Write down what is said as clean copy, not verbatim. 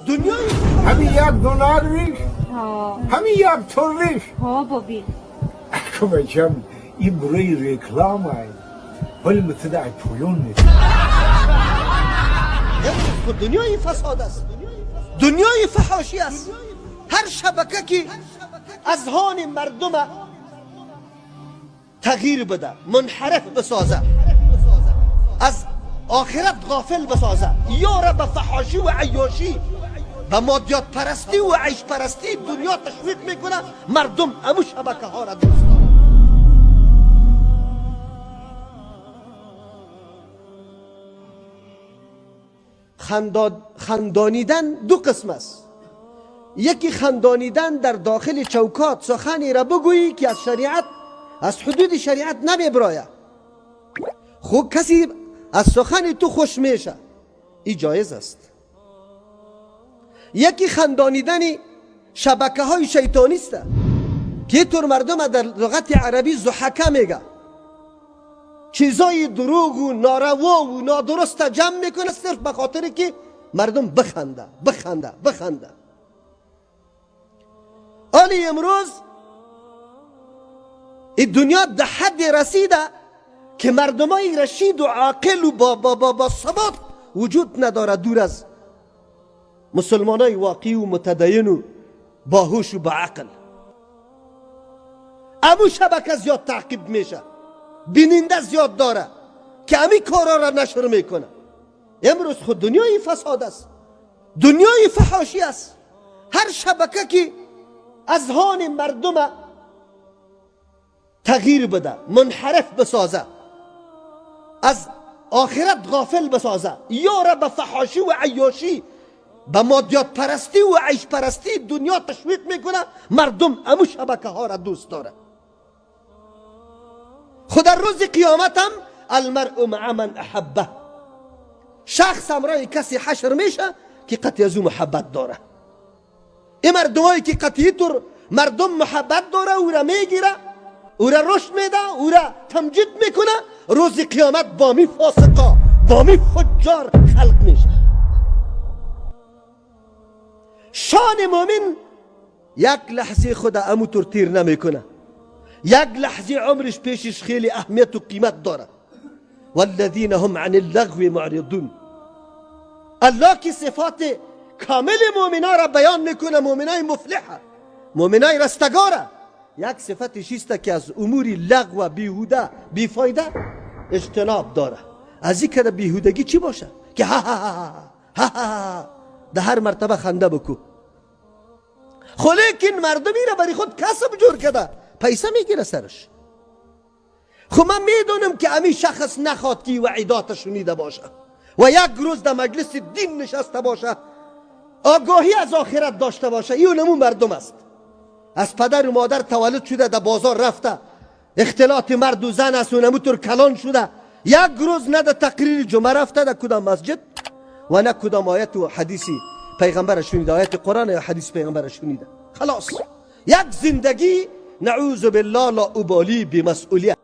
دنیای همین یک دلار ریش، همین یک تور ریش. ها بابی. اکو بچم این برای رکلام های ولی متدع پویون نیست. امروز دنیای فساد است، دنیای فحاشی است. هر شبکه که اذهان مردم تغییر بده، منحرف بسازه، از آخرت غافل بسازه، یا را به فحاشی و عیاشی، به مادیات پرستی و عیش پرستی دنیا تشویق میکنه، مردم امو شبکه ها را دوست دارن. خندانیدن دو قسم است. یکی خندانیدن در داخل چوکات سخنی را بگویی که از شریعت، از حدود شریعت نمیبراید، خب کسی از سخن تو خوش میشه، این جایز است. یکی خندانیدن شبکه های شیطانی است که طور مردم در لغت عربی زحکه میگه، چیزای دروغ و ناروا و نادرست جمع میکنه صرف به خاطر که مردم بخنده بخنده بخنده. آلی امروز این دنیا در حد رسیده که مردمای رشید و عاقل و با با با با ثبات وجود نداره، دور از مسلمانای واقعی و متدین و باهوش و با عقل. امو شبکه زیاد تعقیب میشه، بیننده زیاد داره که امی کارا را نشر میکنه. امروز خود دنیای فساد است، دنیای فحاشی است. هر شبکه که اذهان مردم تغییر بده، منحرف بسازه، از آخرت غافل بسازه، یا را به فحاشی و عیاشی، به مادیات پرستی و عیش پرستی دنیا تشویق میکنه، مردم امو شبکه ها را دوست داره. خود در روز قیامت هم المرء مع من احبه، شخص همراه کسی حشر میشه که قطعی از او محبت داره. این مردمایی که قطعی طور مردم محبت داره، او را میگیره، او را رشد میده، او را تمجید میکنه، روز قیامت با می فاسقا، با می فجار خلق میشه. شان مؤمن یک لحظه خود امو طور تیر نمیکنه، یک لحظه عمرش پیشش خیلی اهمیت و قیمت داره. والذین هم عن اللغو معرضون. الله که صفات کامل مؤمنا را بیان میکنه، مؤمنای مفلحه، مؤمنای رستگاره، یک صفتش است که از امور لغو و بیهوده بیفایده اجتناب داره. از این که بیهودگی چی باشه که ها ها ها ها ها ده هر مرتبه خنده بکو. خو لیکن مردمی را برای خود کسب جور کرده، پیسه میگیره سرش. خب من میدونم که امی شخص نخواد که وعیدات شنیده باشه و یک روز در مجلس دین نشسته باشه، آگاهی از آخرت داشته باشه. این نمون مردم است، از پدر و مادر تولد شده، در بازار رفته، اختلاط مرد و زن است و نموتور کلان شده، یک روز نه در تقریر جمعه رفته در کدام مسجد و نه کدام آیت و حدیثی پیغمبر شنیده، آیت قرآن یا حدیث پیغمبر شنیده. خلاص یک زندگی نعوذ بالله لا ابالی بمسئولیت.